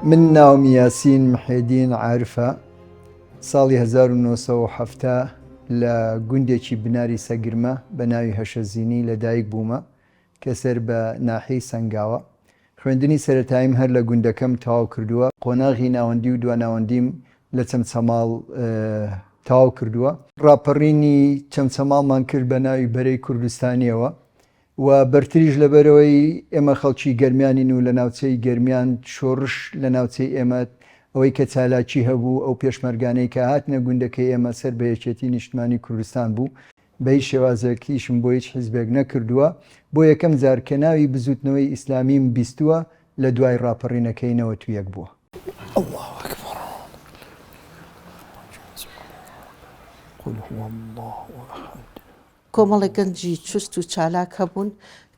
من ناوم یاسین محێدین عارفە، ساڵی 1970 لە گوندێکی بناری سەگرمە بە ناوی هەشەزینی لە دایک بوومە کە سەر بە ناحیەی سەنگاوە. خوێندنی سەرەتاییم هەر لە گوندەکەم تەواو کردووە. قۆناغی ناوەندی و دواناوەندیم لە چەمچەماڵ تەواو کردووە. ڕاپەڕینی چەمچەماڵمان کرد بە ناوی بەرەی کوردستانییەوە و بەرتریش لەبەرئەوەی ئێمە خەڵکی گەرمیانین و لە ناوچەی گەرمیان شۆڕش لە ناوچەی ئێمە ئەوەی کە چالاکی هەبوو ئەو پێشمەرگانەی کە هاتنە گوندەکەی ئێمە سەر بە یەکێتی نیشتمانی کوردستان بوو. بە هیچ شێوازێک ئیشم بۆ هیچ حیزبێک نەکردووە. بۆ یەکەم جار کە ناوی بزووتنەوەی ئیسلامیم بیستووە لە دوای ڕاپەڕینەکەی 91 بووە. اللە اکبر قل هو اللە احد. کۆمەڵێک گەنجی چوست و چالاک هەبوون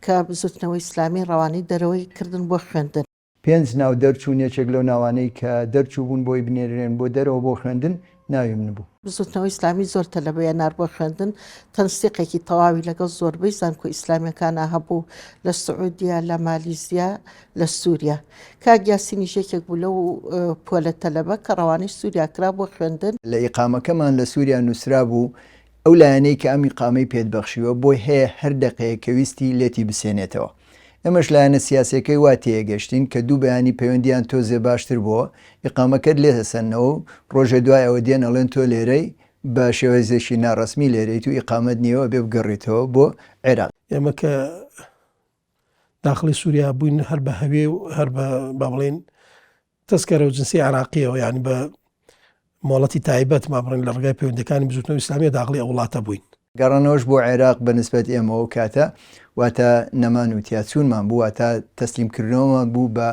کە بزوتنەوەی ئیسلامی ڕەوانەی دەرەوەی کردن بۆ خوێندن. پێنج ناو دەرچوون، یەکێک لەو ناوانەی کە دەرچووبوون بۆی بنێررێن بۆ دەرەوە بۆ خوێندن ناوی من بوو. بزوتنەوەی ئیسلامی زۆر تەلەبەی ئەنارد بۆ خوێندن، تەنسیقێکی تەواوی لەگەڵ زۆربەی زانکۆ ئیسلامیەکانا هەبوو لە سعودیە، لە مالیزیا، لە سوریا. کاک یاسینیش یەکێک بوو لەو پۆلە تەلەبە کە ڕەوانەی سوریا کرا بۆ خوێندن. لە ئیقامەکەمان لە سوریا نووسرابوو ئەو لایەنەی کە ئەم ئیقامەی پێت بەخشیوە بۆی هەیە هەر دەقەیەک کە ویستی لێتی بسێنێتەوە. ئێمەش لایەنە سیاسیەکەی وا تێگەشتین کە دوو بەیانی پەیوەندیان تۆزێ باشتر بۆوە، ئیقامەکەت لێ ئەسەننەوە و ڕۆژێ دوای ئەوە دێن ئەڵێن تۆ لێرەی بە شێوازێکی ناڕەسمی لێرەیت و ئیقامەت نییە و ئەبێ بگەڕێیتەوە بۆ عێراق. ئێمە کە داخڵی سووریا بووین هەر بە هەوێ و هەر بە با بڵێین تەسکەرە و جنسی عێراقیەوە یانی بە مۆڵەتی تایبەت ما بڵێن لە ڕێگای پەیوەندەکانی بزوتنەوەی ئیسلامیە داخڵی ئەو وڵاتە بووین. گەڕانەوەش بۆ عێراق بە نسبەت ئێمەوە ئەو کاتە واتە نەمان و تیاچوونمان بوو واتە تەسلیم کردنەوەمان بوو بە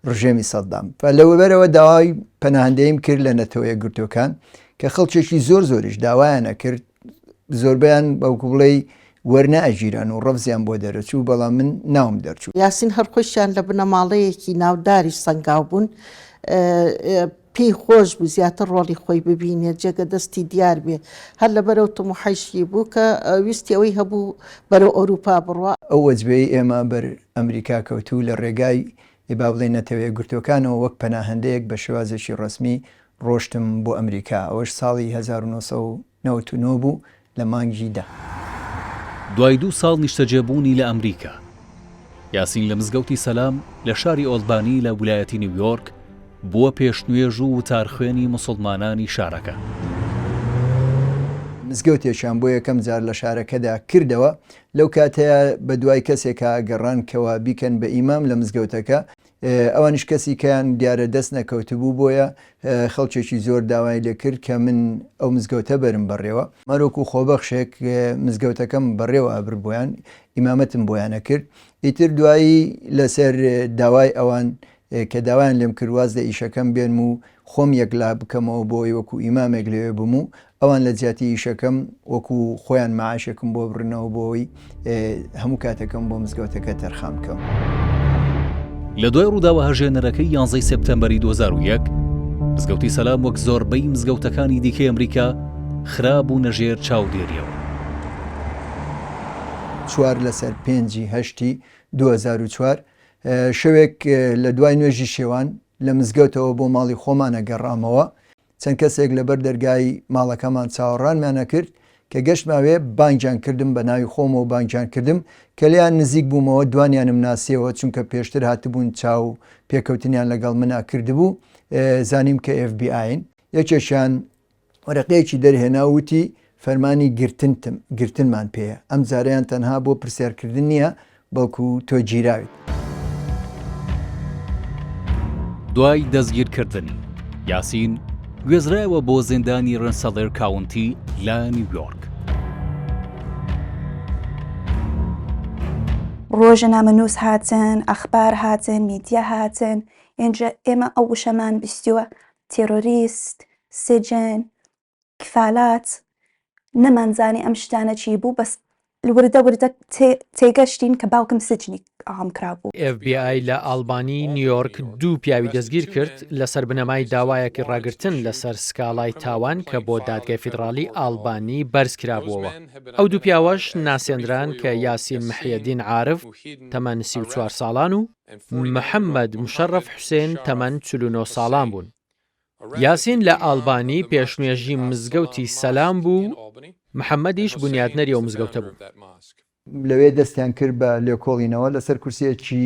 ڕژێمی سەدام لەوەبەرەوە داوای پەناهەندەییم کرد لە نەتەوە یەکگرتووەکان کە خەڵکێکی زۆر زۆریش داوایان ئەکرد زۆربەیان بەوکو بڵێی وەرنەئەگیران و ڕەفزیان بۆ دەرەچوو بەڵام من ناوم دەرچوو. یاسین هەر خۆیشیان لە بنەماڵەیەکی ناوداری سەنگاو بوون، پێی خۆش بوو زیاتر ڕۆڵی خۆی ببینێت، جێگە دەستی دیار بێ، هەر لەبەر ئەو تموحەیشی بوو کە ویستی ئەوەی هەبوو بەرەو ئەوروپا بڕوا. ئەو وەجبەی ئێمە بەر ئەمریکا کەوتوو لە ڕێگای با بڵێین نەتەوە یەکگرتووەکانەوە وەک پەناهەندەیەک بە شێوازێکی ڕەسمی ڕۆشتم بۆ ئەمریکا ئەوەش ساڵی 1999 بوو لە مانگی دە. دوای دوو ساڵ نیشتەجێبوونی لە ئەمریکا، یاسین لە مزگەوتی سەلام لە شاری ئۆلبانی لە ولایەتی نیویۆرک بووە پێشنوێژ و وتارخوێنی موسڵمانانی شارەکە. مزگەوتێکیان بۆ یەکەم جار لە شارەکەدا کردەوە، لەو کاتەیا بەدوای کەسێکا گەڕان کەوا بیکەن بە ئیمام لە مزگەوتەکە، ئەوانیش کەسی کەیان دیارە دەست نەکەوتبوو بۆیە خەڵکێکی زۆر داوای لێ کرد کە من ئەو مزگەوتە بەرم بەڕێوە. من وەکو خۆبەخشێک مزگەوتەکەم بەڕێوە ئەبرد بۆیان، ئیمامەتم بۆیان ئەکرد. ئیتر دوایی لەسەر داوای ئەوان کە داوایان لێم کرد واز لە ئیشەکەم بێنم و خۆم یەکلا بکەمەوە بۆ ئەوەی وەکو ئیمامێک لەوێ بم و ئەوان لە جیاتی ئیشەکەم وەکو خۆیان مەعاشێکم بۆ بڕنەوە بۆ ئەوەی هەموو کاتەکەم بۆ مزگەوتەکە تەرخان بکەم. لە دوای ڕووداوە هەژێنەرەکەی یانزەی سێپتەمبەری 2001، مزگەوتی سەلام وەک زۆربەی مزگەوتەکانی دیکەی ئەمریکا خرابوونە ژێر چاودێرییەوە. چوار لەسەر پێنجی هەشتی 2004 شەوێک لە دوای نوێژی شێوان لە مزگەوتەوە بۆ ماڵی خۆمان ئەگەڕامەوە، چەند کەسێک لەبەر دەرگای ماڵەکەمان چاوەڕانمان ئەکرد، کە گەشتمە ئەوێ بانگیان کردم بە ناوی خۆمەوە بانگیان کردم، کە لێیان نزیک بوومەوە دوانیانم ناسیەوە چونکە پێشتر هاتبوون چاو پێکەوتنیان لەگەڵ منا کردبوو، زانیم کە ئێف بی ئاین. یەکێکیان وەرەقەیەکی دەرهێنا و وتی فەرمانی گرتنتم گرتنمان پێیە، ئەمجارەیان تەنها بۆ پرسیارکردن نییە بەڵکو تۆ گیراویت. دوای دەستگیرکردنی، یاسین گوێزرایەوە بۆ زیندانی رێنسەڵێر کاونتی لە نیویۆرک. ڕۆژنامەنووس هاتن، ئەخبار هاتن، میدیا هاتن، ئینجا ئێمە ئەو وشەمان بیستووە تێرۆریست، سجن، کفالات، نەمانزانی ئەم شتانە چی بوو بەس. وردە وردە تێگەشتین کە باوکم سجنی کرابوو. ئێف بی ئای لە ئاڵبانی، نیویۆرک، دوو پیاوی دەستگیر کرد لەسەر بنەمای داوایەکی ڕاگرتن لەسەر سکاڵای تاوان کە بۆ دادگای فیدڕاڵی ئاڵبانی بەرزکرابووەوە. ئەو دوو پیاوەش ناسێندران کە یاسین محیەدین عارف تەمەن 34 ساڵان و محەمەد مشەڕەف حوسێن تەمەن 49 ساڵان بوون. یاسین لە ئاڵبانی پێشنوێژی مزگەوتی سەلام بوو و محەمەدیش بونیادنەری ئەو مزگەوتە بوو. لەوێ دەستیان کرد بە لێکۆڵینەوە، لەسەر کورسییەکی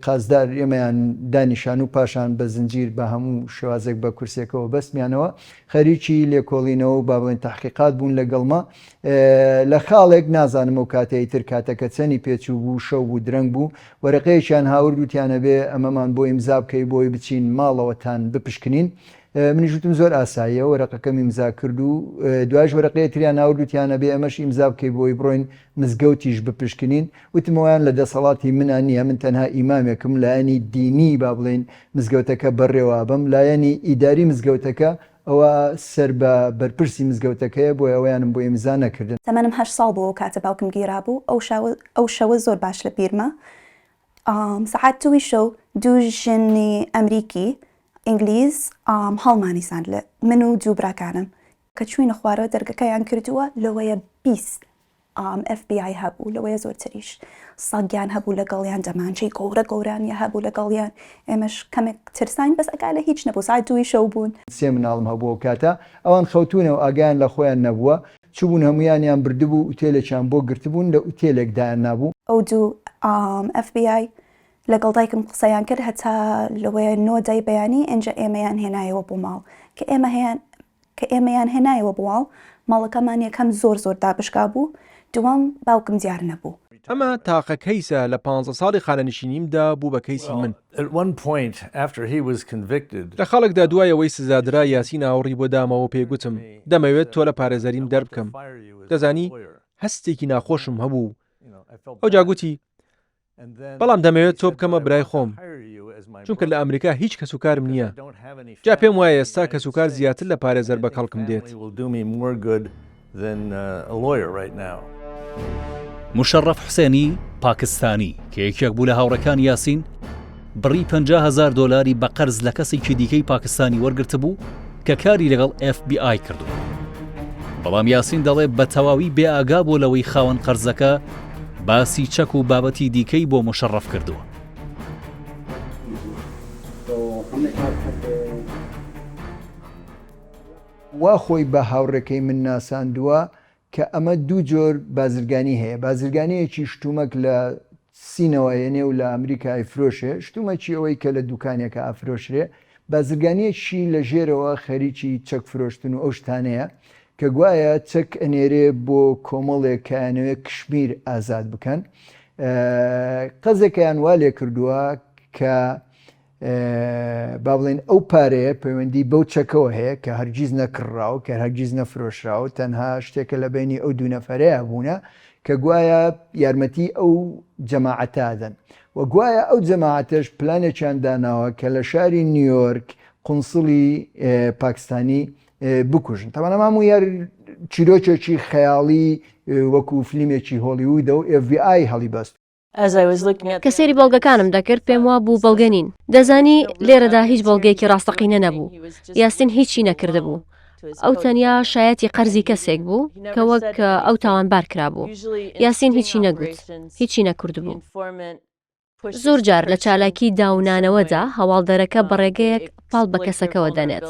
قازدار ئێمەیان دانیشان و پاشان بە زنجیر بە هەموو شێوازێک بە کورسییەکەوە بەستمیانەوە، خەریکی لێکۆڵینەوە و با بڵێین تەحقیقات بوون لەگەڵما. لە خاڵێک نازانم ئەو کاتە ئیتر کاتەکە چەنی پێچووبوو، شەو بوو درەنگ بوو، وەرەقەیەکیان هاورد وتیان ئەبێ ئەمەمان بۆ ئیمزا بکەی بۆی بچین ماڵەوەتان بپشکنین. منیش وتم زۆر ئاساییە، وەرەقەکەم ئیمزا کرد و دوایش وەرەقەیە تریان هاورد وتیان ئەبێ ئەمەش ئیمزا بکەی بۆی بڕۆین مزگەوتیش بپشکنین. وتم ئەوەیان لە دەسەڵاتی منا نییە، من تەنها ئیمامێکم، لایەنی دینی با بڵێین مزگەوتەکە بەڕێوە ئەبەم، لایەنی ئیداری مزگەوتەکە ئەوە سەر بە بەرپرسی مزگەوتەکەیە، بۆیە ئەوەیانم بۆ ئیمزا نەکردن. تەمەنم هەشت ساڵ بوو ئەو کاتە باوکم گیرابوو، ئەو شەوە زۆر باش لە بیرمە، سەعات دووی شەو دوو ژنی ئەمریکی ئینگلیز هەڵمانی ساند لە من و دوو براکانم، کە چووینە خوارەوە دەرگەکەیان کردووە لەوەیە 20 FBI هەبوو لەوەیە زۆرتریش سەگیان هەبوو لەگەڵیان دەمانچەی گەورە گەورانیە هەبوو لەگەڵیان ئێمەش کەمێک ترساین بەس ئەگا لە هیچ نەبوو سەعات دووی شەو بوون. سێ مناڵم هەبوو ئەو کاتە ئەوان خەوتوونە و ئاگایان لە خۆیان نەبووە چووبوون هەموویانیان بردبوو ئوتێلێکیان بۆ گرتبوون لە ئوتێلێک دایان نابوو. ئەو دوو FBI لەگەڵ دایکم قسەیان کرد هەتا لەوەیە نۆ دای بەیانی ئینجا ئێمەیان هێنایەوە بۆ ماڵ کە ئێمە هەیان کە ئێمەیان هێنایەوە بۆ ماڵ، ماڵەکەمان یەکەم زۆر زۆر دابشکا بوو، دووەم باوکم دیار نەبوو. ئەمە تاقە کەیسە لە پانزە ساڵی خانەنشینیمدا بوو بە کەیسی من. لە خاڵێکدا دوای ئەوەی سزادرا یاسین ئاوڕی بۆ دامەوە و پێی گوتم دەمەوێت تۆ لە پارێزەریم دەربکەم. دەزانی هەستێکی ناخۆشم هەبوو و ئەوجا گوتی بەڵام دەمەوێت تۆ بکەمە برای خۆم چونکە لە ئەمریکا هیچ کەسوکارم نییە جا پێم وایە ئێستا کەسوکار زیاتر لە پارێزەر بە کەڵکم دێت. موشەڕەف حوسێنی پاکستانی کە یەکێک بوو لە هاوڕێکانی یاسین، بڕی 50 هەزار دۆلاری بە قەرز لە کەسێکی دیکەی پاکستانی وەرگرتبوو کە کاری لەگەڵ FBI کردبوو. بەڵام یاسین دەڵێ بە تەواوی بێ ئاگا بووە لەوەی خاوەن قەرزەکە باسی چەک و بابەتی دیکەی بۆ موشەڕەف کردووە. وا خۆی بە هاوڕێکەی من ناساندووە کە ئەمە دوو جۆر بازرگانی هەیە، بازرگانییەکی شتومەک لە سینەوە ئەیەنێ و لە ئەمریکا ئەیفرۆشێ، شتومەکی ئەوەی کە لە دوکانێکا ئەفرۆشرێ، بازرگانییەکی لە ژێرەوە خەریکی چەک فرۆشتن و ئەو شتانەیە کە گوایە چەک ئەنێرێ بۆ کۆمەڵێک کە ئەیانەوێ کشمیر ئازاد بکەن. قەزێکیان وا لێ کردووە کە با بڵێین ئەو پارەیە پەیوەندی بەو چەکەوە هەیە کە هەرگیز نەکڕراوە، کە هەرگیز نەفرۆشراوە، تەنها شتێکە لە بەینی ئەو دوو نەفەرەیا بوونە کە گوایە یارمەتی ئەو جەماعەتە ئەدەن و گوایە ئەو جەماعەتەش پلانێکیان داناوە کە لە شاری نیویۆرک قونسڵی پاکستانی بکوژن. تەبعەن ئەمە هەمووی هەر چیرۆکێکی خەیاڵی وەکو فلیمێکی هۆڵیوودە و ئێف بی ئای هەڵیبەستووە. کە سەیری بەڵگەکانم دەکرد پێم وابوو بەڵگە نین. دەزانی، لێرەدا هیچ بەڵگەیەکی ڕاستەقینە نەبوو. یاسین هیچی نەکردبوو. ئەو تەنیا شایەتی قەرزی کەسێک بوو کە وەک ئەو تاوانبار کرابوو. یاسین هیچی نەگوت. هیچی نەکردبوو. زۆر جار لە چالاکیی داونانەوەدا هەواڵدەرەکە بە ڕێگەیەک پاڵ بە کەسەکەوە دەنێت.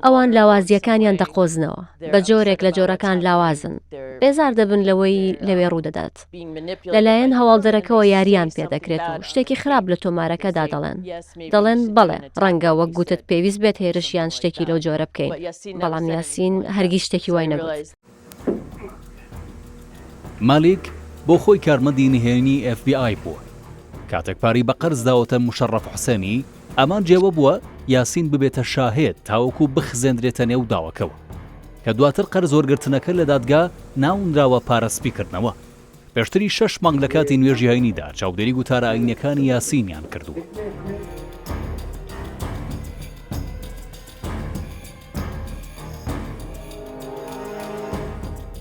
ئەوان لاوازییەکانیان دەقۆزنەوە. بە جۆرێک لە جۆرەکان لاوازن. بێزار دەبن لەوەی لەوێ ڕوودەدات. لەلایەن هەواڵدەرەکەوە یارییان پێدەکرێت و شتێکی خراپ لە تۆمارەکەدا دەڵێن. دەڵێن، بەڵێ، ڕەنگە وەک گوتت پێویست بێت هێرش یان شتێکی لەو جۆرە بکەین. بەڵام یاسین هەرگیز شتێکی وای نەگوت. مالیک بۆ خۆی کارمەندی نهێنی ئێف بی ئای بووە. کاتێک پارەی بە قەرز داوەتە موشەڕەف حوسێنی، ئامانجی ئەوە بووە یاسین ببێتە شاهێد تاوەکو بخزێندرێتە نێو داوەکەوە. کە دواتر قەرز وەرگرتنەکە لە دادگا ناونراوە پارە سپیکردنەوە. پێشتریش شەش مانگ لە کاتی نوێژی هەینیدا چاودێری گوتارە ئایینیەکانی یاسینیان کردووە.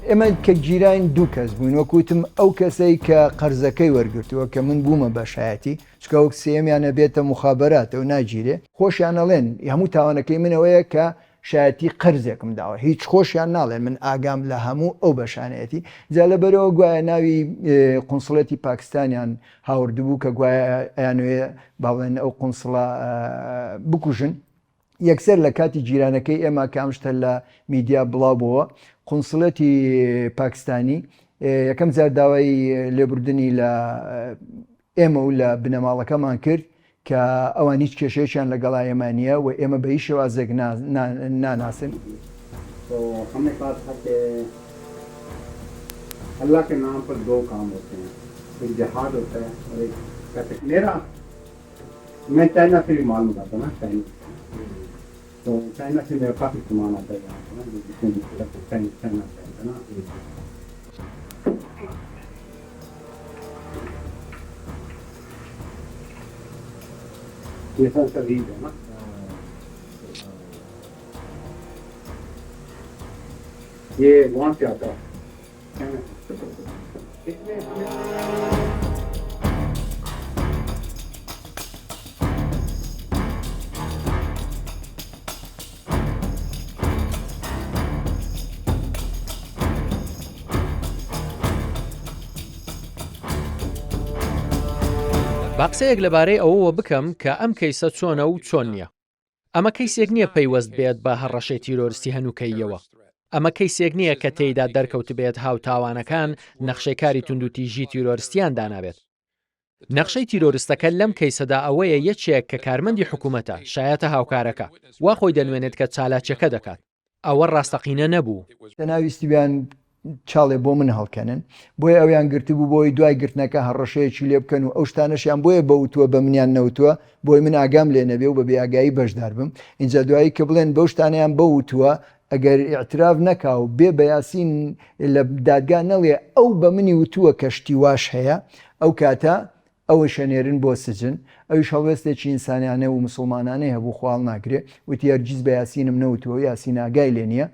ئێمە کە گیراین دوو کەس بووین وەک وتم ئەو کەسەی کە قەرزەکەی وەرگرتووە کە من بوومە بە شایەتی چونکە وەک سێیەمیان ئەبێتە موخابەراتەوە ناگیرێ خۆشیان ئەڵێن هەموو تاوانەکەی من ئەوەیە کە شایەتی قەرزێکم داوە هیچ خۆشیان ناڵێن من ئاگام لە هەموو ئەو بەشانەیەتی جا لەبەرەوە گوایە ناوی قونسڵێتی پاکستانیان هاوردبوو کە گوایە ئەیانەوێ باڵێن ئەو قونسڵە بکوژن یەکسەر لە کاتی گیرانەکەی ئێمە کە ئەم شتە لە میدیا بڵاو بۆوە قونسڵێتی پاکستانی یەکەم جار داوای لێبوردنی لە ئێمە و لە بنەماڵەکەمان کرد کە ئەوان هیچ کێشەیەکیان لەگەڵا ئێمە نییە و ئێمە بە هیچ شێوازێک ناناسن. تو ہم نے کہا تھا کہ اللہ کے نام پر دو کام ہوتے ہیں ایک جہاد ہوتا ہے اور ایک میرا میں چائنا سے بھی مال منگاتا نا چائنا تو چائنا سے میرا کافی سامان آتا ہے یہاں پہ نا جتنے بھی چائنا سے آتا ہے نا۔ یہ سر ہے نا۔ یہ وہاں سے آتا ہے۔ اس میں ہمیں با قسەیەک لەبارەی ئەوەوە بکەم کە ئەم کەیسە چۆنە و چۆن نییە. ئەمە کەیسێک نییە پەیوەست بێت بە هەڕەشەی تیرۆرستی هەنووکەییەوە. ئەمە کەیسێک نییە کە تێیدا دەرکەوتبێت هاوتاوانەکان نەخشەی کاری توندوتیژی تیرۆرستیان دانابێت. نەخشەی تیرۆرستەکە لەم کەیسەدا ئەوەیە یەکێک کە کارمەندی حکوومەتە، شایەتە هاوکارەکە، وا خۆی دەنوێنێت کە چالاکییەکە دەکات. ئەوە ڕاستەقینە نەبوو. تەنها ویستبیان چاڵێ بۆ من هەڵکەنن بۆیە ئەویان گرتبوو بۆی دوای گرتنەکە هەڕەشەیەکی لێ بکەن و ئەو شتانەشیان بۆیە بەوتووە بە منیان نەوتووە بۆی من ئاگام لێ نەبێ و بە بێئاگایی بەشدار بم ئینجا دوایی کە بڵێن بەو شتانەیان بەوتووە ئەگەر ئیعتراف نەکا و بێ بە یاسین لە دادگا نەڵێ ئەو بە منی وتووە کە شتی واش هەیە ئەو کاتە ئەوەیش ئەنێرن بۆ سجن ئەویش هەڵوێستێکی ئینسانیانە و موسڵمانانەی هەبوو خۆ هەڵناگرێ وتی هەرگیز بە یاسینم نەوتووە و یاسین ئاگای لێ نییە.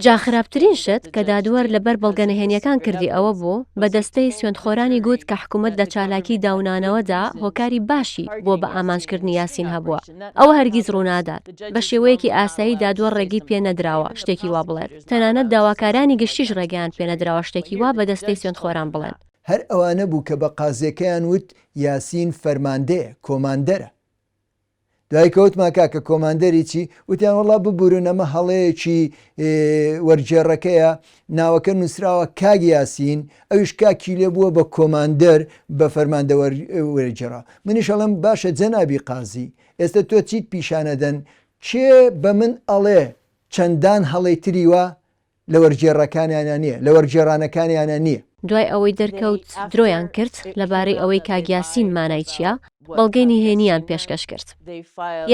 جا خراپترین شت کە دادوەر لەبەر بەڵگە نهێنیەکان کردی ئەوە بوو بە دەستەی سوێندخۆرانی گوت کە حکومەت لە چالاکی داونانەوەدا هۆکاری باشی بۆ بە ئامانجکردنی یاسین هەبووە. ئەوە هەرگیز ڕوونادات. بە شێوەیەکی ئاسایی دادوەر ڕێگەی پێنەدراوە شتێکی وا بڵێت. تەنانەت داواکارانی گشتیش ڕێگەیان پێنەدراوە شتێکی وا بە دەستەی سوێندخۆران بڵێن. هەر ئەوانە بوو کە بە قازیەکەیان وت یاسین فەرماندەیە، کۆماندەرە. دوای کە وتمان کاکە کۆماندەری چی؟ وتیان وەڵا ببورن ئەمە هەڵەیەکی وەرگێڕەکەیە، ناوەکە نووسراوە کاک یاسین، ئەویش کاکی لێ بووە بە کۆماندەر بە فەرماندە وەرگێڕا. منیش ئەڵێم باشە جەنابی قازی ئێستە تۆ چیت پیشانەدەن؟ کێ بە من ئەڵێ چەندان هەڵەی تری وا لە وەرگێڕەکانیانا نییە، لە وەرگێڕانەکانیانا نییە. دوای ئەوەی دەرکەوت درۆیان کرد لەبارەی ئەوەی کاک یاسین مانای چییە، بەڵگەی نهێنییان پێشکەش کرد.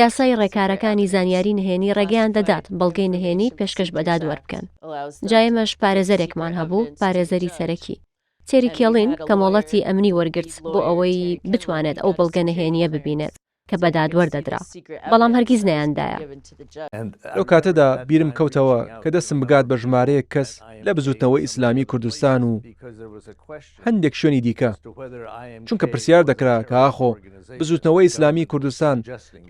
یاسای ڕێکارەکانی زانیاری نهێنی ڕێگەیان دەدات بەڵگەی نهێنی پێشکەش بە دادوەر بکەن. جا ئێمەش پارێزەرێکمان هەبوو، پارێزەری سەرەکی، تێری کێڵین، کە مۆڵەتی ئەمنی وەرگرت بۆ ئەوەی بتوانێت ئەو بەڵگە نهێنییە ببینێت. کە بە دادوەر دەدرا، بەڵام هەرگیز نەیاندایە. لەو کاتەدا بیرم کەوتەوە کە دەستم بگات بە ژمارەیەک کەس لە بزووتنەوەی ئیسلامی کوردستان و هەندێک شوێنی دیکە، چونکە پرسیار دەکرا کە ئاخۆ بزووتنەوەی ئیسلامی کوردستان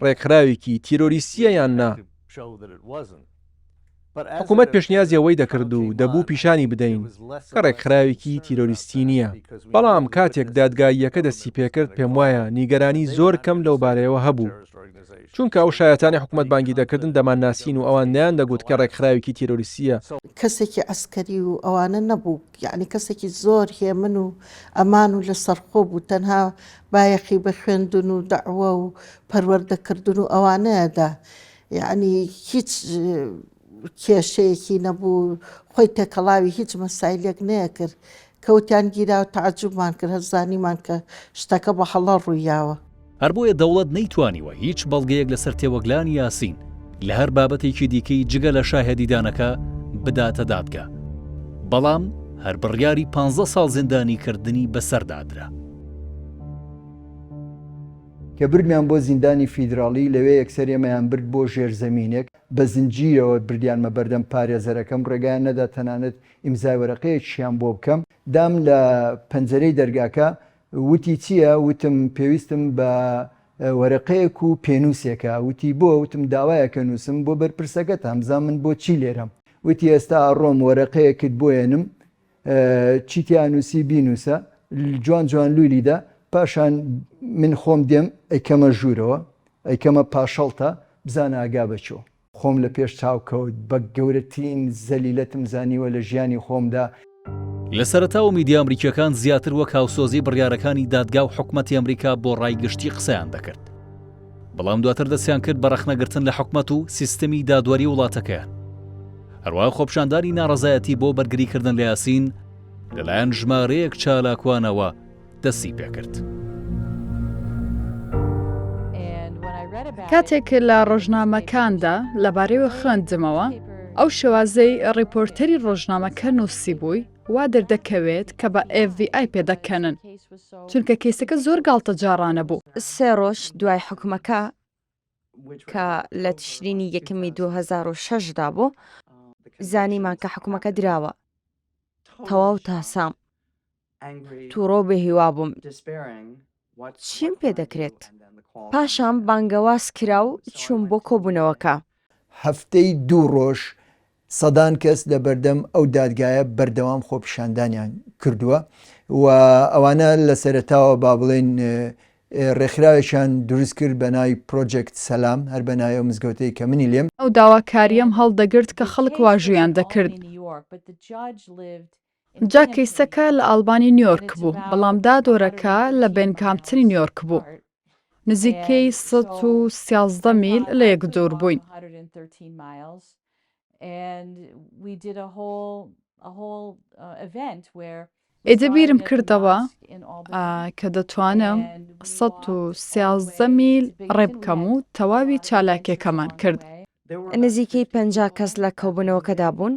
ڕێکخراوێکی تیرۆریستییە یان نا. حکومەت پێشنیازی ئەوەی دەکرد و دەبوو پیشانی بدەین کە ڕێکخراوێکی تیرۆریستی نییە. بەڵام کاتێک دادگاییەکە دەستیپێکرد پێموایە نیگەرانی زۆر کەم لەوبارەیەوە هەبوو. چونکە ئەو شایەتانەی حکومەت بانگی دەکردن دەمانناسین و ئەوان نەیاندەگوت کە ڕێکخراوێکی تیرۆریستییە. کەسێکی عەسکەری و ئەوانە نەبوو، یەعنی کەسێکی زۆر هێمن و ئەمان و لەسەرخۆ بوو، تەنها بایەخی بە خوێندن و دەعوە و پەروەردەکردن و ئەوانەیە دا. یەعنی هیچ کێشەیەکی نەبوو خۆی تێکەڵاوی هیچ مەسایلێک نەیەکرد کەوتیان گیرا و تەعجوبمان کرد هەر زانیمان کە شتەکە بە هەڵە ڕوویاوە. هەر بۆیە دەوڵەت نەیتوانیوە هیچ بەڵگەیەک لەسەر تێوەگلانی یاسین لە هەر بابەتێکی دیکەی جگە لە شاهێدیدانەکە بداتە دادگا، بەڵام هەر بڕیاری پانزە ساڵ زیندانیکردنی بەسەردا درا. کە بردمیان بۆ زیندانی فیدراڵی، لەوێ یەکسەر ئێمەیان برد بۆ ژێرزەمینێک، بە زنجیرەوە بردیانمە بەردەم پارێزەرەکەم، ڕێگایان نەدا تەنانەت ئیمزای وەرەقەیەکیشیان بۆ بکەم. دام لە پەنجەرەی دەرگاکە، وتی چییە؟ وتم پێویستم بە وەرەقەیەک و پێنووسێکە. وتی بۆ؟ وتم داوایەکە نووسم بۆ بەرپرسەکەتان، بزانم من بۆ چی لێرەم. وتی ئێستا ئەڕۆم وەرەقەیەکت بۆ ئێنم، چی تیا نووسی بینووسە، جوان جوان لوولی دە، پاشان من خۆم دێم ئەیکەمە ژوورەوە، ئەیکەمە پاشەڵتە، بزانە ئەگا بە چۆ. خۆم لە پێش چاو کەوت، بە گەورەترین زەلیلەتم زانیوە لە ژیانی خۆمدا. لە سەرەتاوە میدیا ئەمریکییەکان زیاتر وەک هاوسۆزی بڕیارەکانی دادگا و حکومەتی ئەمریکا بۆ ڕای گشتی قسەیان دەکرد. بەڵام دواتر دەستیان کرد بە ڕەخنەگرتن لە حکومەت و سیستمی دادوەری وڵاتەکەیان. هەروەها خۆپیشاندانی ناڕەزایەتی بۆ بەرگریکردن لە یاسین لەلایەن ژمارەیەک چالاکوانەوە دەستی پێکرد. کاتێک لە ڕۆژنامەکاندا لەبارەیەوە خوێندمەوە، ئەو شێوازەی ڕیپۆرتەری ڕۆژنامەکە نووسیبووی وا دەردەکەوێت کە بە FBI پێدەکەنن، چونکە کەیسەکە زۆر گاڵتەجاڕانە بوو. سێ ڕۆژ دوای حوکمەکە کە لە تشرینی یەکەمی 2006 دا بوو، زانیمان کە حوکمەکە دراوە. تەواو تاسام. توڕە و بێهیوا بووم. چیم پێ دەکرێت؟ پاشان بانگەواز کرا و چووم بۆ کۆبوونەوەکە. هەفتەی دوو ڕۆژ سەدان کەس لە بەردەم ئەو دادگایە بەردەوام خۆپیشاندانیان کردووە و ئەوانە لە سەرەتاوە با بڵێن ڕێکخراوێکیان دروست کرد بە ناوی پرۆجێکت سەلام هەر بە ناوی ئەو مزگەوتەی کە منی لێم. ئەو داواکارییەم هەڵدەگرت کە خەڵک واژوویان دەکرد. جا کەیسەکە لە ئاڵبانی نیۆرک بوو، بەڵام دادوەرەکە لە بێنگهامتنی نیۆرک بوو. نزیکەی 113 میل لە یەک دوور بووین. ئیدی بیرم کردەوە کە دەتوانم 113 میل ڕێ بکەم و تەواوی چالاکیەکەمان کرد. نزیکەی 50 کەس لە کۆبوونەوەکەدا بوون.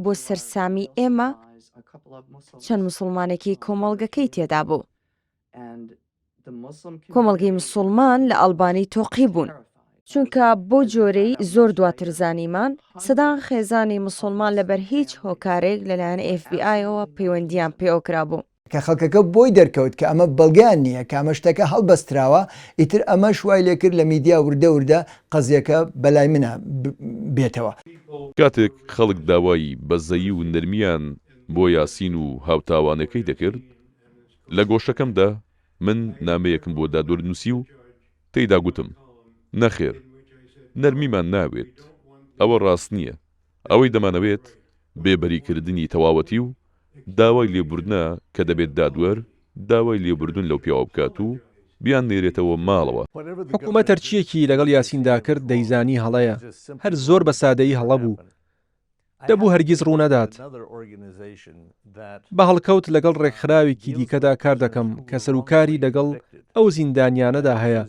بۆ سەرسامی ئێمە چەند موسڵمانێکی کۆمەڵگەکەی تێدا بوو. کۆمەڵگەی مسوڵمان لە ئەلبانی تۆقی بوون. چونکە بەو جۆرەی زۆر دواتر زانیمان، سەدان خێزانی مسوڵمان لەبەر هیچ هۆکارێک لەلایەن ئێف بی ئایەوە پەیوەندییان پێوە کرابوو. کە خەڵکەکە بۆی دەرکەوت کە ئەمە بەڵگەیان نییە، کە ئەمە شتەکە هەڵبەستراوە، ئیتر ئەمەش وای لێکرد لە میدیا وردە وردە قەزیەکە بەلای منا بێتەوە. کاتێک خەڵک داوای بەزەیی و نەرمییان بۆ یاسین و هاوتاوانەکەی دەکرد، لە گۆشەکەمدا من نامەیەکم بۆ دادوەر نووسی و تێیدا گوتم، نەخێر، نەرمیمان ناوێت، ئەوە ڕاست نییە، ئەوەی دەمانەوێت بێبەریکردنی تەواوەتی و داوای لێبوردنە کە دەبێت دادوەر داوای لێبوردن لەو پیاوە بکات و بیاننێرێتەوە ماڵەوە. حکومەت هەرچییەکی لەگەڵ یاسیندا کرد دەیزانی هەڵەیە، هەر زۆر بە سادەیی هەڵە بوو، دەبوو هەرگیز ڕوونەدات. بە هەڵکەوت لەگەڵ ڕێکخراوێکی دیکەدا کار دەکەم کە سەروکاری لەگەڵ ئەو زیندانیانەدا هەیە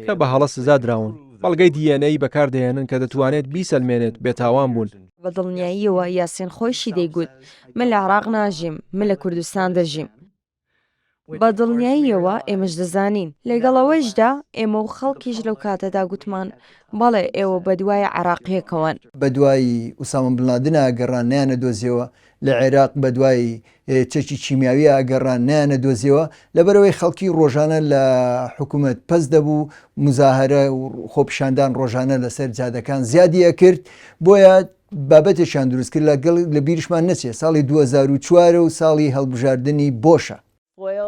کە بە هەڵە سزا دراون، بەڵگەی DNA بەکاردەهێنن کە دەتوانێت بیسەلمێنێت بێتاوان بوون. بە دڵنیاییەوە یاسین خۆیشی دەیگوت، من لە عێراق ناژیم، من لە کوردستان دەژیم. بە دڵنیاییەوە ئێمەش دەزانین. لەگەڵ ئەوەیشدا ئێمە و خەڵکیش لەو کاتەدا گوتمان، بەڵێ ئێوە بەدوای عێراقییەکەوەن. بەدوای ئوسامە بن لادنا گەڕان نەیانەدۆزیەوە، لە عێراق بەدوای چەکی کیمیاوییا گەڕان نەیانەدۆزیەوە، لەبەرئەوەی خەڵکی ڕۆژانە لە حکومەت پەست دەبوو، موزاهەرە و خۆپیشاندان ڕۆژانە لەسەر جادەکان زیادی ئەکرد، بۆیە بابەتێکیان دروست کرد لەگەڵ لە بیریشمان نەچێت ساڵی 2004 و ساڵی هەڵبژاردنی بۆشە.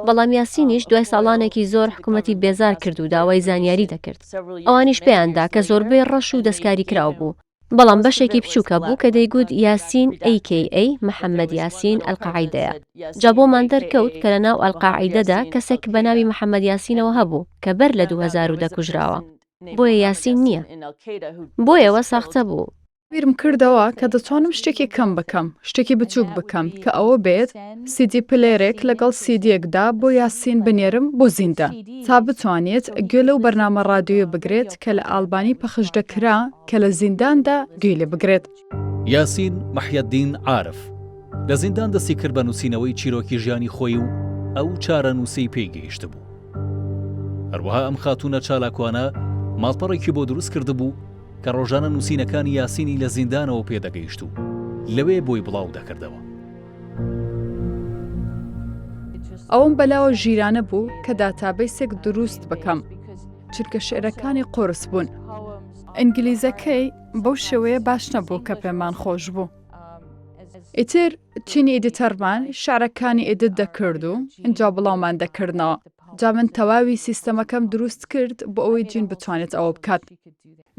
بەڵام یاسینیش دوای ساڵانێکی زۆر حکومەتی بێزار کرد و داوای زانیاری دەکرد. ئەوانیش پێیان دا کە زۆربەی ڕەش و دەستکاری کراو بوو، بەڵام بەشێکی بچووک هەبوو کە دەیگوت یاسین AKA محەمەد یاسین ئەلقاعیدەیە. جا بۆمان دەرکەوت کە لەناو ئەلقاعیدەدا کەسێک بە ناوی محەمەد یاسینەوە هەبوو کە بەر لە 2010 کوژراوە. بۆیە یاسین نییە. بۆیەوە ساختە بوو. بیرم کردەوە کە دەتوانم شتێکی کەم بکەم، شتێکی بچووک بکەم، کە ئەوە بێت سیدی پلێرێک لەگەڵ سیدییەکدا بۆ یاسین بنێرم بۆ زیندان، تا بتوانێت گوێ لەو بەرنامە ڕادیۆیە بگرێت کە لە ئالبانی پەخش دەکرا کە لە زینداندا گوێی لێ بگرێت. یاسین محیەدین عارف لە زیندان دەستی کرد بە نووسینەوەی چیرۆکی ژیانی خۆی و ئەو چارەنووسەی پێی گەیشتبوو. هەروەها ئەم خاتوونە چالاکوانە ماڵپەڕێکی بۆ دروست کردبوو کە ڕۆژانە نووسینەکانی یاسینی لە زیندانەوە پێدەگەیشت و لەوێ بۆی بڵاو دەکردەوە. ئەوەم بەلاوە ژیرانە بوو کە داتابەیسێک دروست بکەم، چونکە شیعرەکانی قورس بوون. ئینگلیزەکەی بەو شێوەیە باش نەبوو کە پێمان خۆش بوو. ئیتر چینی editor مان شیعرەکانی edit دەکرد و ئینجا بڵاومان دەکردنەوە. جا من تەواوی سیستەمەکەم دروست کرد بۆ ئەوەی جین بتوانێت ئەوە بکات.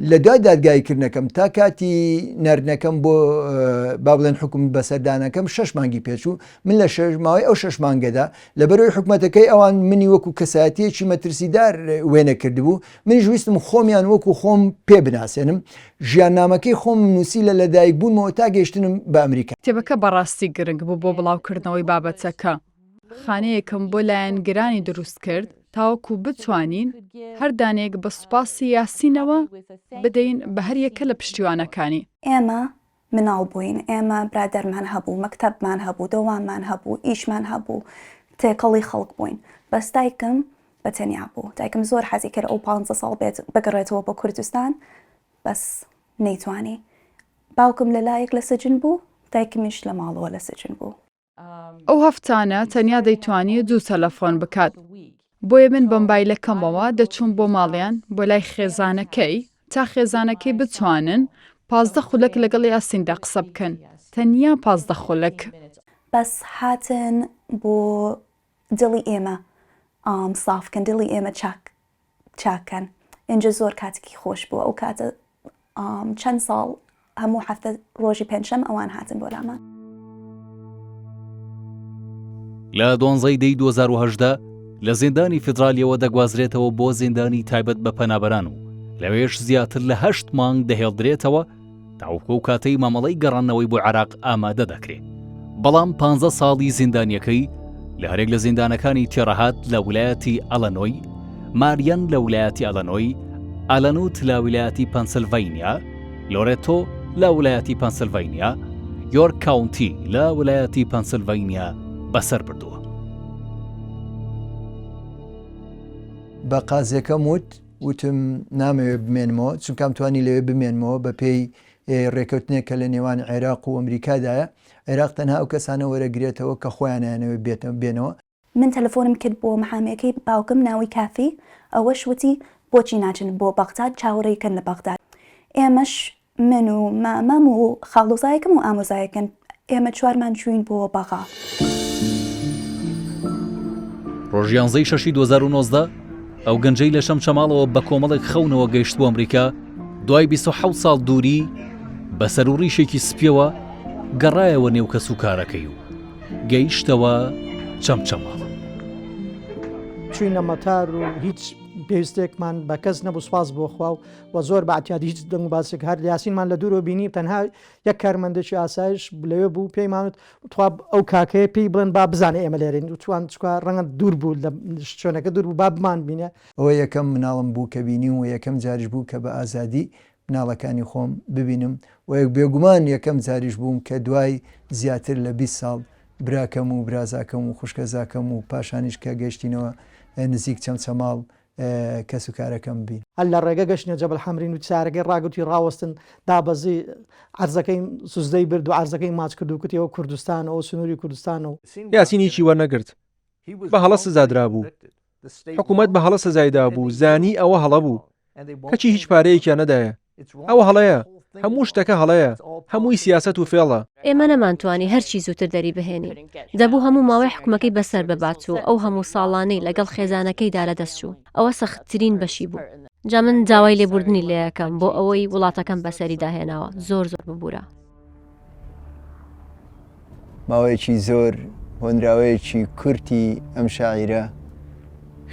لە دوای دادگاییکردنەکەم تا کاتی ناردنەکەم بۆ با بڵێن حوکم بەسەردانەکەم شەش مانگی پێچوو، من لە شەش ماوەی ئەو شەش مانگەدا لەبەرئەوەی حکومەتەکەی ئەوان منی وەکو کەسایەتییەکی مەترسیدار وێنە کردبوو، منیش ویستم خۆمیان وەکو خۆم پێ بناسێنم، ژیاننامەکەی خۆمم نووسی لە لەدایکبوونمەوە تا گەیشتنم بە ئەمریکا. کتێبەکە بەڕاستی گرنگ بوو بۆ بڵاوکردنەوەی بابەتەکە. خانەیەکم بۆ لایەنگرانی دروست کرد تاوەکو بتوانین هەر دانەیەک بە سوپاسی یاسینەوە بدەین بە هەریەکە لە پشتیوانەکانی. ئێمە مناڵ بووین، ئێمە برادەرمان هەبوو، مەکتەبمان هەبوو، دەواممان هەبوو، ئیشمان هەبوو، تێکەڵی خەڵک بووین، بەس دایکم بە تەنیا بوو، دایکم زۆر حەزی کرد ئەو پانزە ساڵ بێت بگەڕێتەوە بۆ کوردستان، بەس نەیتوانی. باوکم لە لایەک لە سجن بوو، دایکمیش لە ماڵەوە لە سجن بوو. ئەو هەفتانە تەنیا دەیتوانی دوو تەلەفۆن بکات، بۆیە من بە مبایلەکەمەوە دەچووم بۆ ماڵیان بۆ لای خێزانەکەی تا خێزانەکەی بتوانن 15 خولەک لەگەڵ یاسیندا قسە بکەن، تەنیا 15 خولەک. بەس هاتن بۆ دڵی ئێمە ساف کەن دڵی ئێمە چاک چاک کەن ئینجا زۆر کاتێکی خۆش بوو ئەو کاتە چەند ساڵ هەموو هەفتە ڕۆژی پێنجشەم ئەوان هاتن بۆ لامان. لە دوانزەی دەی 2018 لە زیندانی فیدرالیەوە دەگوازرێتەوە بۆ زیندانی تایبەت بە پەنابەران و لەوێش زیاتر لە هەشت مانگ دەهێڵدرێتەوە تاوەکو ئەو کاتەی مامەڵەی گەڕاندنەوەی بۆ عێراق ئامادە دەکرێ. بەڵام پانزە ساڵی زیندانیەکەی لە هەرێک لە زیندانەکانی تێڕەهات لە ولایەتی ئەلەنۆی، ماریەن لە ولایەتی ئەلەنۆی، ئالەنوت لە ولایەتی پەنسلڤەینیا، لۆرێتۆ لە ولایەتی پەنسلڤەینیا، یۆرک کاونتی لە ولایەتی پەنسلڤەینیا بەسەر بردووە. بە قازیەکەم وت، وتم نامەوێت بمێنمەوە، چونکە توانی لەوێ بمێنمەوە بەپێی ڕێکەوتنێک کە لە نێوان عێراق و ئەمریکادایە، عێراق تەنها ئەو کەسانە وەرەگرێتەوە کە خۆیان ئەیانەوێت بێنەوە. من تەلەفۆنم کرد بۆ محامیەکەی باوکم ناوی کافی ئەوەش وتی بۆچی ناچن بۆ بەغداد چاوەڕێی کەن لە بەغداد ئێمەش من و مامەم و خاڵۆزایەکم و ئامۆزایەکن ئێمە چوارمان چووین بۆ بەغا. ڕۆژی یانزەی شەشی 2019 ئەو گەنجەی لە چەمچەماڵەوە بە کۆمەڵێک خەونەوە گەیشتبوو ئەمریکا دوای 27 ساڵ دووری بە سەر و ڕیشێکی سپیەوە گەڕایەوە نێو کەس و کارەکەی و گەیشتەوە چەمچەماڵ. چوینە مەتار و هیچ پێویستێکمان بە کەس نەبوو سوپاس بۆ خوا و و زۆر بە ئەعتیادی هیچ دەنگ و باسێک هەر یاسینمان لە دوورەوە بینی تەنها یەک کارمەندێکی ئاسایش لەوێ بوو پێیمان وت تخوا ئەو کاکەیە پێی بڵێن با بزانێ ئێمە لێرەین وتوان چکا ڕەنگە دوور بوو لە شوێنەکە دوور بوو با بمان بینێ. ئەوە یەکەم مناڵم بوو کە بینیم و یەکەم جاریش بوو کە بە ئازادی مناڵەکانی خۆم ببینم و بێگومان یەکەم جاریش بووم کە دوای زیاتر لە 20 ساڵ براکەم و برازاکەم و خوشکەزاکەم و پاشانیش کە گەشتینەوە نزیک چەمچەماڵ کەسوکارەکەم بین. هەر لە ڕێگە گەشتینە جەبەل حەمرین و سەیارەکەی ڕاگرت و ڕاوەستن، دابەزی، عەرزەکەی سوجدەی برد و عەرزەکەی ماچ کرد و کوتی ئەوە کوردستانە، ئەوە سنووری کوردستانە و. یاسین هیچی وەرنەگرت، بە هەڵە سزادرابوو، حکوومەت بە هەڵە سزای دابوو، زانی ئەوە هەڵە بوو، کەچی هیچ پارەیەکیان نەدایە. ئەوە هەڵەیە، هەموو شتەکە هەڵەیە، هەمووی سیاسەت و فێڵە. ئێمە نەمانتوانی هەرچی زووتر دەریبهێنین. دەبوو هەموو ماوەی حوکمەکەی بەسەر ببات و ئەو هەموو ساڵانەی لەگەڵ خێزانەکەیدا لەدەست چوو، ئەوە سەختترین بەشی بوو. جا من داوای لێبوردنی لێ ئەکەم بۆ ئەوەی وڵاتەکەم بەسەریدا هێناوە، زۆر زۆر ببورە. ماوەیەکی زۆر هۆنراوەیەکی کورتی ئەم شاعیرە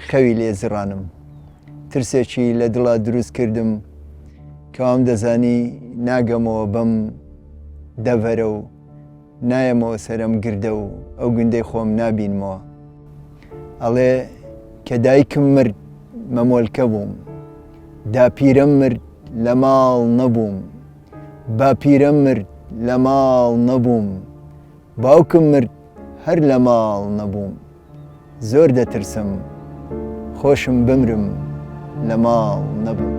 خەوی لێ زڕانم. ترسێکی لە دڵا دروست کردم کە وام دەزانی ناگەمەوە بەم دەڤەرە و نایەمەوە سەر ئەم گردە و ئەو گوندەی خۆم نابینمەوە. ئەڵێ کە دایکم مرد مەمۆلکە بووم، داپیرەم مرد لە ماڵ نەبووم، باپیرەم مرد لە ماڵ نەبووم، باوکم مرد هەر لە ماڵ نەبووم. زۆر دەترسم. خۆشم بمرم لە ماڵ نەبم.